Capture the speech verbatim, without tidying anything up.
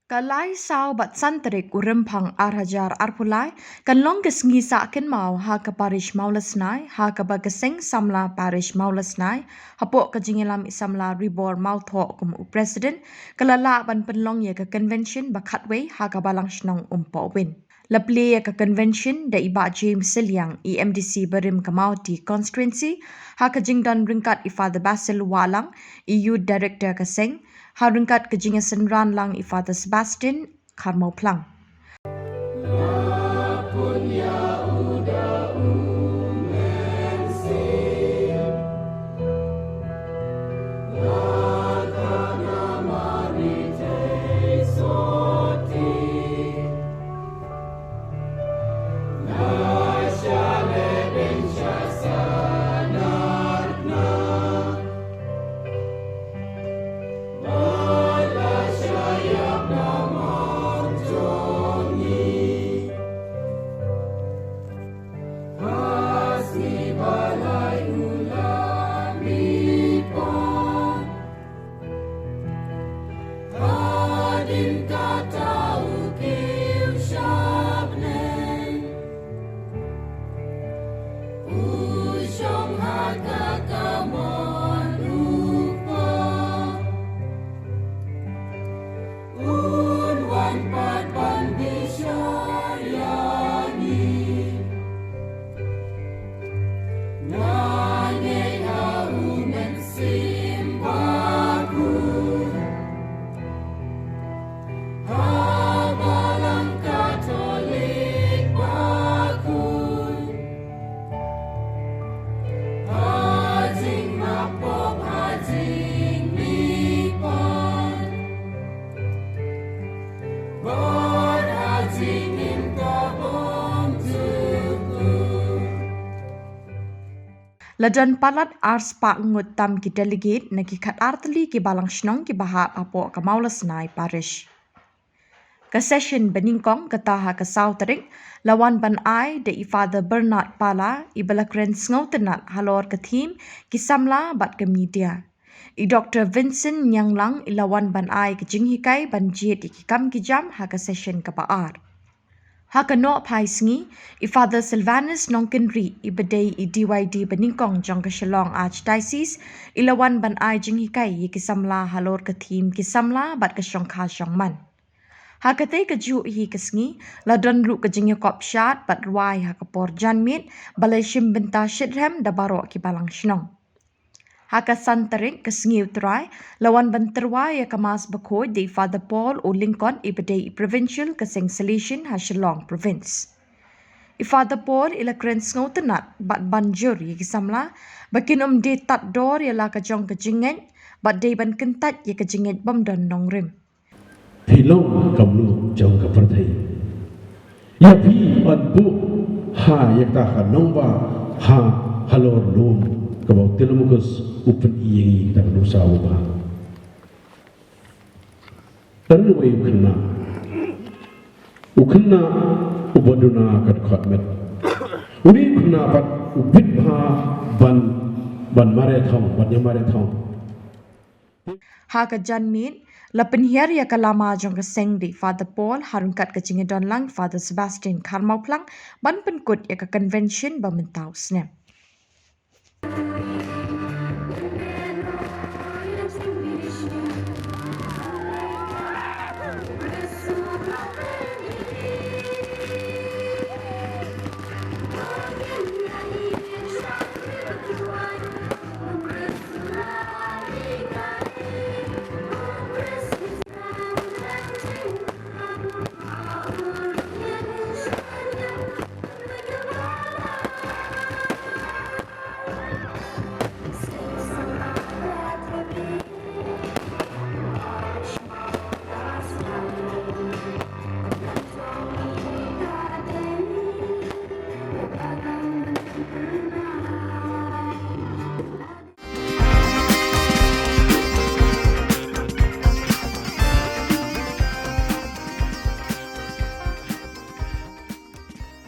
Ka lai, saw bad san tarik u Rymphang ar hajar arphew lai kan long ka sngi sah kynmaw ha ka parish Mawlasnai, ha kaba ka seng samla parish Mawlasnai hapoh ka jingïalam i samla Ribor Mawthoh kum u president ka la lah ban pynlong ïa ka convention ba khatwei ha ka Balang Shnong Umpohwin. La plie ïa ka convention da i Bah James Sylliang, i M D C barim ka Mawti constituency, ha ka jingdon ryngkat i Father Basil Wahlang, i youth director ka seng, ha ryngkat ka jingïasynran lang i Father Sebastian Kharmawphlang. La don palat ar spah ngut tam ki delegate na ki khat ar tylli ki balang shnong kiba hap hapoh ka Mawlasnai Parish. Ka session banyngkong kata ha ka saw tarik la wan ban ai da i Father Bernard Pala, iba la kren sngewtynnat halor ka theme ki samla bad ka media. I Doctor Vincent Nyanglang i la wan ban ai ka jinghikai ban jied ïa ki kam ki jam ha ka session kaba ar. Ha ka nohphai sngi, i Father Sylvanus Nongkynrih, iba dei i D Y D banyngkong jong ka Shillong Archdiocese, i la wan ban ai jinghikai ïa ki samla halor ka theme ki samla bad ka shongkha shongman. Ha katei kajuh hi ka sngi la don ruh ka jingïakop shad bad rwai ha ka por janmiet, ba la shim bynta shitrhem da baroh ki balang shnong. Ha ka san tarik, ka sngi U Trai, la wan ban tyrwa ïa ka Mass bakhuid da i Father Paul U Lyngkot, iba dei i Provincial ka seng Salesian ha Shillong Province. I Father Paul i la kren sngewtynnat bad ban jur ïa ki samla ba kin ym die tad dor ïa la ka jong ka jingngeit bad dei ban kyntait ïa ka jingngeit bym don nongrim. Phi long ka mluh jong ka pyrthei. Ïa phi ban buh ha ïa kata ka nongbah ha halor lum kaba u Telemachus u pyni ïa ngi kata ka nuksa uba. Tang uwei u khynnah. U khynnah uba duna ka dkhot met. Une u khynnah pat u bit bha ban, ban mareh thong, ban ïa mareh thong. Ha ka janmiet, la pynhiar ïa ka lama jong ka seng da i Father Paul, ha ryngkat ka jingïadon lang Father Sebastian Kharmawphlang, ban pynkut ïa ka convention ba mynta u snem.